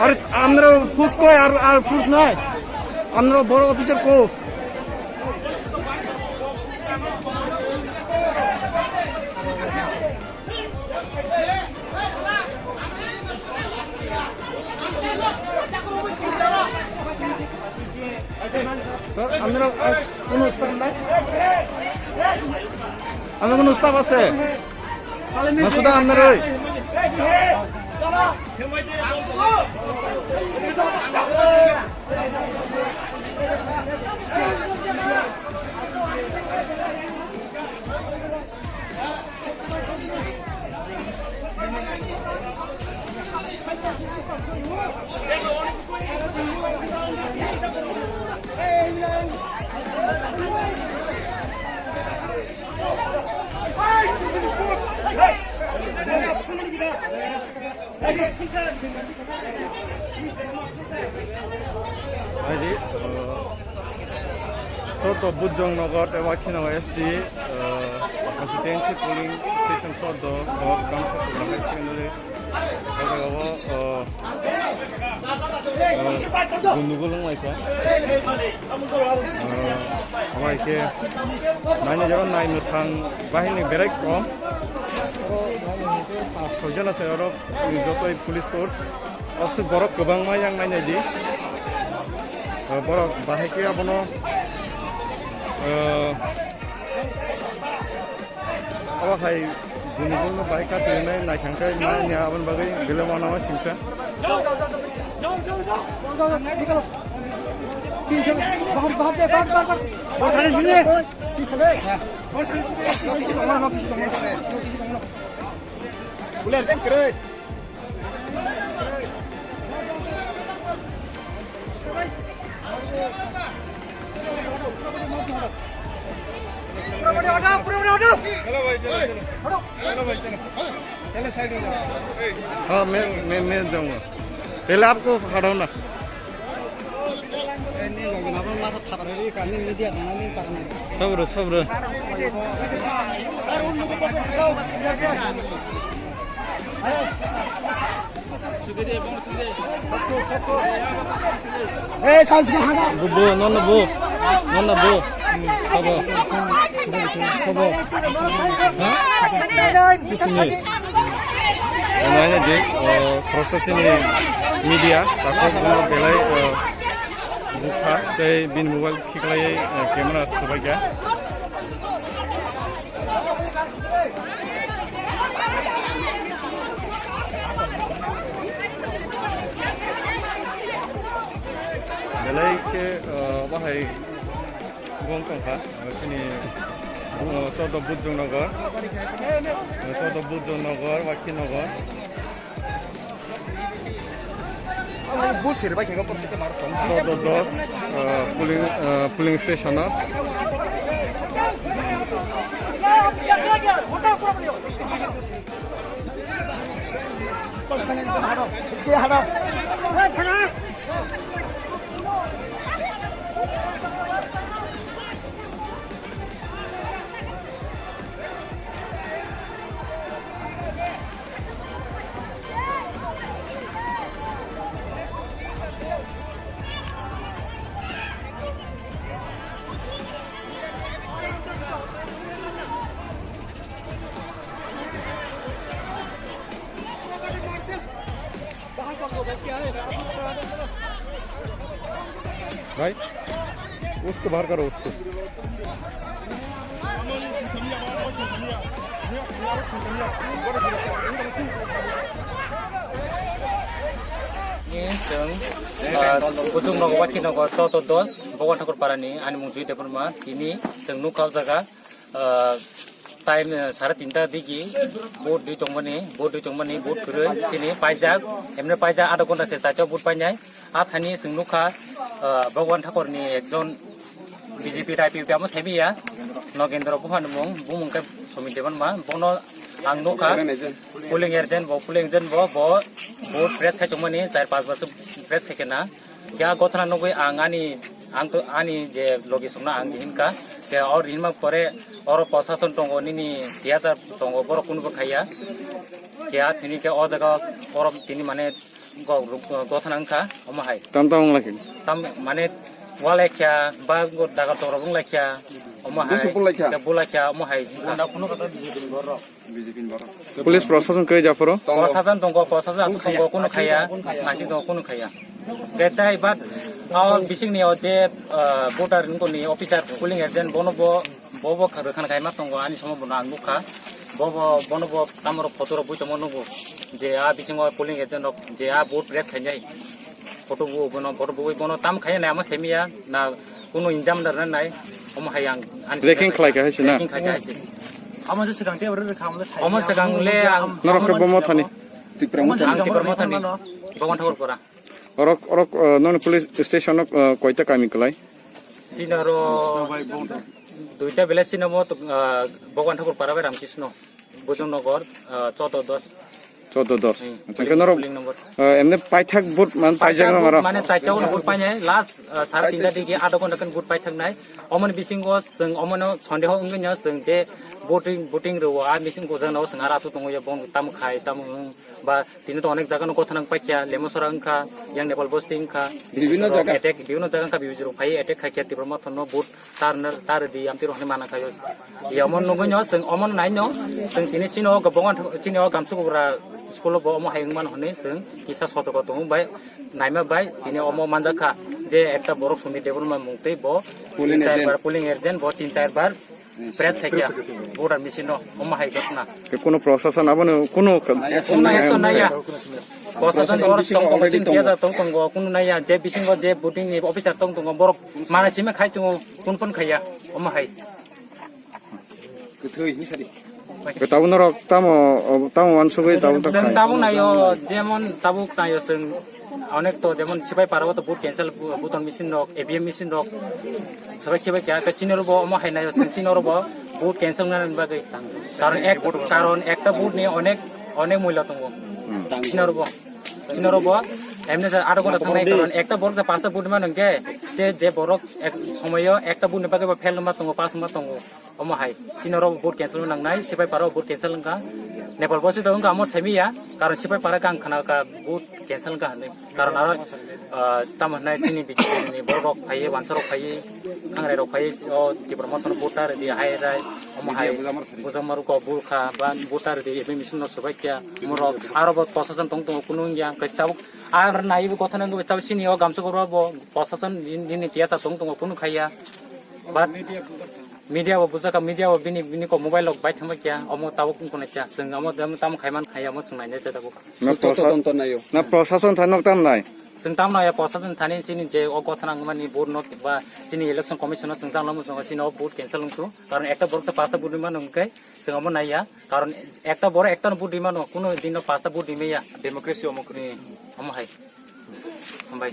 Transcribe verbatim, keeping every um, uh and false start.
আরে, আমরা ফুস কই আর, আর ফুস নাই। আমরা বড় অফিসার কো। স্যার, আপনারা, আহ, কোনো স্টাফ নাই? আপনার কোনো স্টাফ আছে? না, শুধু আপনার ওই? Haidi, uh, Chordo Bujong Nogo tei Wakhinago S T, uh, constituency polling station chordo, Nogo Gamsa Higher Secondary. O jaga o, uh, uh, gundugul wng lai kha. Uh, omo hai khe naina jora nai mwthang bahini berai kom. Pas soi jona se oro. Jotoi police force, aswk borok kwbangma yang nainai di. Borok bahai khe abono, eh, abo hai bini bini bahai kha twi nai naithang khe manya aboni bagwi belai uanama singsa. हाँ, मैं, मैं, मैं जाऊंगा। पहले आपको हटाओ ना। Sabro, sabro. Bo, bo, no, no, bo. No, no, bo. Sabo. Sabo. Ha? Bisini. Nanya je, eh, prosesini media, takho bono belai, eh, bukha, tei bini mobile khiklai, eh, camera swbaikha. Belai khe, eh, bahai gong tongkha, eh, chini, eh, Chordo Bujong Nogo, eh, Chordo Bujong Nogo, Wakhi Nogo. Chordo dos, eh, polling, eh, polling station o. भाई, उसको बाहर करो, उसको। Ni chwng, ah, Bujong Nogo, Wakhi Nogo, Chordo dos, Bhagwan Thakur Parani, ani mung Jui Debbarma, tini chwng nukha o jaga, ah, time, ah, sare tinta digi, vote dui tongmani, vote dui tongmani, vote kwrwi, chini paijak, emne paijak, adha ghonta se chaijak vote painai, a thani chwng nukha, ah, Bhagwan Thakurni ekjon B J P tai P P amo saibi ya. Nogendra Bupha ni mung, bumung khe Sumit Debbarma, bono ang nukha. Polling agent bo, polling agent bo, bo vote press khai tongmani char pas bosor press khai khe na. Ya gothana nugwi ang ani, ang to ani je logi songna ang hinka. Ke or hinma pore oro prosason tongo nini tiyasa tongo borok kunubo khaiya. Ke a thini ke o jaga oro tini mane go-, gothana wngkha omo hai. Tam tam wngla khe. Tam mane wale kya ba go daga toro wngla kya omo hai. Busu bulai kya. Ke bulai kya omo hai. Police prosason kwrwi japhuru? Prosason tongo, prosason aswk tongo, kunu khaya, nasi tongo, kunu khaya. Ketai bat, aw bising ni o je, ah, voter ni koni officer, polling agent, bono bo, bo bo khana khai ma tongo, ani somo bono ang nukha. Bo bo, bono bo tamoro photo rok bui tongmo nugo. Je a bisingo polling agent rok, je a vote press khainai. Photo bo bono, photo bo bono tam khaya na ama semiya, na kunu injam dar na nai, omo hai ang, ani Tracking khlai kha hai se na? Tracking khlai kha hai se. Amo se swkang tei oro rwkha, amo le sai. Omo swkang le ang Norok khe bomo thani? Tipra Omo se Ang swkang Tipra oro Mothani, rwkha mano. Bhagwan Thakur Para. Orok, orok, uh, noni police station o, uh, koita kami kwlai? Sinaro duita village sino mo, uh, Bhagwan Thakur Para bai Ramkisno. Bojong Nogor, uh, chaudo dos. Chaudo dos. Hmm. Acha, khe norok, Polling number. Uh, emne paithak vote man Paithak paijak vote maro? Mane chaita vote painai, last, uh, sare tinta digi adho ghonta khe vote paithak nai. Omoni bisingo chwng omono sondeho wngwi no chwng je voting, voting rwo, a bisingo jano chwng aro achu tongo ya bong tam khai, tam wng ba tini to onek jaga no gothanang paikya, Lemosora wngkha, yang Nepal bosti wngkha, Bibhinno jaga. Attack, bibhinno jaga wngkha, bibhinno jaga phai attack khaikya Tipra Mothani no vote tar ner, tar di amtwi rok hinwi mana khaio. Yamon nugwi no chwng omono nai no, chwng tini chini o gabongan, chini o gamsuk bura school o bo omo hai wngmano hinwi chwng kisa sotorko tongo bai naima bai tini omo manjakha je ekta borok Sumit Debbarma mung tei bo Polling tin char agent. Bar polling agent bo tin char bar press khaikya voter machine no omo hai ghotna. Ke kono prosason abono kono ka- Action nai, action naiya. Prosason or tong tong sin tiya tong tongo kono naiya je bisingo je voting ni officer tong tongo borok mana simi khai tongo. Kun pun khaya, omo hai. Kwthwi, ni sadi. Ke tabuk norok tamo, tamo wansugwi tabuk ta Chwng khai. Tabuk naio, jemon tabuk naio chwng onek to, jemon sipai parao to vote cancel, bu-, buton machine rok, A V M machine rok, sabai khibai kya, ke senior bo omo hai naio, chwng senior bo vote cancel nani bagwi. Karon ek, karon ekta vote ni onek, onek mulya tongo. Senior bo. Sinoro bo, emne sa adho ghonta thangnai karon ekta borok je pasta vote ma nangkhe, te je borok ek somoyo ekta vote ni bagwi bo fail ma tongo, pass ma tongo, omo hai. Sinoro vote cancel ma nangnai, sipai paro vote cancel wngkha. Nepal bosi to wngkha amo saimiya, karon sipai para kang khana ka vote cancel wngkha hinwi. Karon aro, ah, tamo hinai chini B J P ni borok rok phaiwi, wansarok phaiwi, khangrai rok phaiwi, o Tipra Mothani vote rwdi hai rai, omo hai. Bujamaro ko bulkha, ba vote rwdi, A V M machine no swbai kya. Morok aro bo prosason tong tongo, kunu wngya, kaisa tabuk ar naiwi gotha nangwi tabuk sini o gamsa goro bo prosason din, din ni tiyasa tong tongo, kunu khaiya. But media bo bujaka, media bo bini, bini ko mobile rok bai thangma kya, omo tabuk wng kona kya, chwng omo tamo khaiman khaiya, omo chwng nainai tabuk. Na Susto prosa-, todonto naio. Na prosason thani nok tam nai? Chwng tam naiya, prosason thani chini je o gotha nangmani board no ba chini election commission no chwng chang lamo chwng chini o vote cancel wngkhu, karon ekta borok sa pasta vote mano hwnkhe chwng omo naiya. Karon ekta borok ekta no vote rimano, kuno din no pasta vote rimaya. Democracy omo kwrwi. Hmm, omo hai. Hambai.